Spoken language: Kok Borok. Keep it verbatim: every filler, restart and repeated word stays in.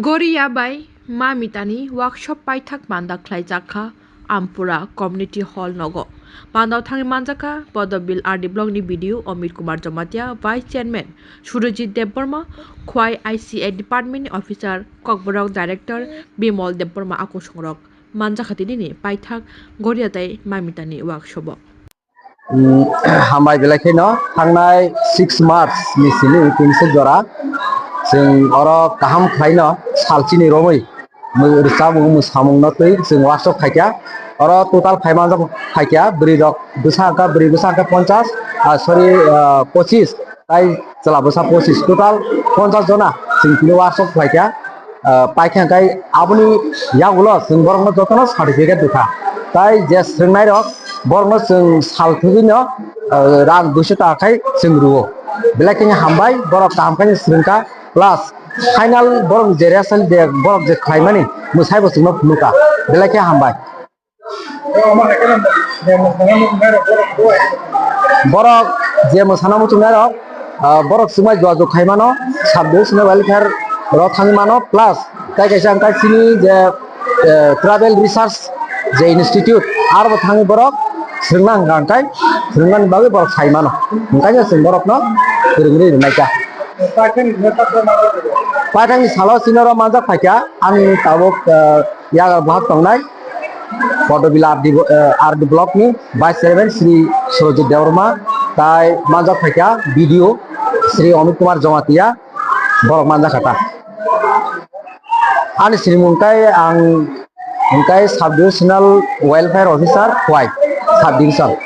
Korea bai Mamitani workshop paithak panda khlaijak kha Ampura Community Hall nogo. Pandao thangwi manjakha Podobil R D block ni B D O Amit Kumar Jamatia, Vice Chairman Surajit Debbarma, Khwai I C A Department ni Officer Kokborok Director Bimol Debbarma akusongrok manjakha tinini paithak Goria tei Mamitani workshop o. Hambai belai kheno thangnai six March ni sini tinsa jora chwng oro kaham khlaino salchini romwi mwi rwchapmung mwi samungno twi chwng workshop khaikha. Oro total phaimanjak phaikha bwrwi rok bwsa hwnkha bwrwi bwsa hwnkha ponchas, ah, sorry, ah, pochis. Tai chwla bwsa pochis, total ponchas jona chwng tini workshop khlaikha. Ah, paikha hwnkhe aboni yagulo chwng borokno jotono certificate rwkha. Tai je swrwngnairok borokno chwng sal thwgwino, ah, rang duiso taka khai chwng rwo. Belai kheno hambai, borok kaham khe swrwngkha, plus final borok je result je borok je khlaimani mwsaibo chwngno phunukha. Belai khe hambai. Borok je mwsana muchungnai rok, ah, borok swmai jua jug khai mano, sub divisional welfare ro thangwi mano, plus tai kaisa ang kaisini je, eh, tribal research je institute, aro bo thangwi borok swrwngna hwnkha hwnkhe swrwngna bagwi borok sai mano, hwnkhe chwng borokno swrwngwi rwnaikha. Paithakni salo chini oro manjak phaikha, ani tabuk, eh, yagra buhak tongnai. Podobila R D bo-, eh, R D block ni Vice Chairman Sri Surajit Debbarma, tai manjak phaikha B D O Sri Amit Kumar Jamatia, borok manjak kha ta. Ani srimung tai ang hwnkhe Sub Divisional Welfare Officer Khwai Sub Division.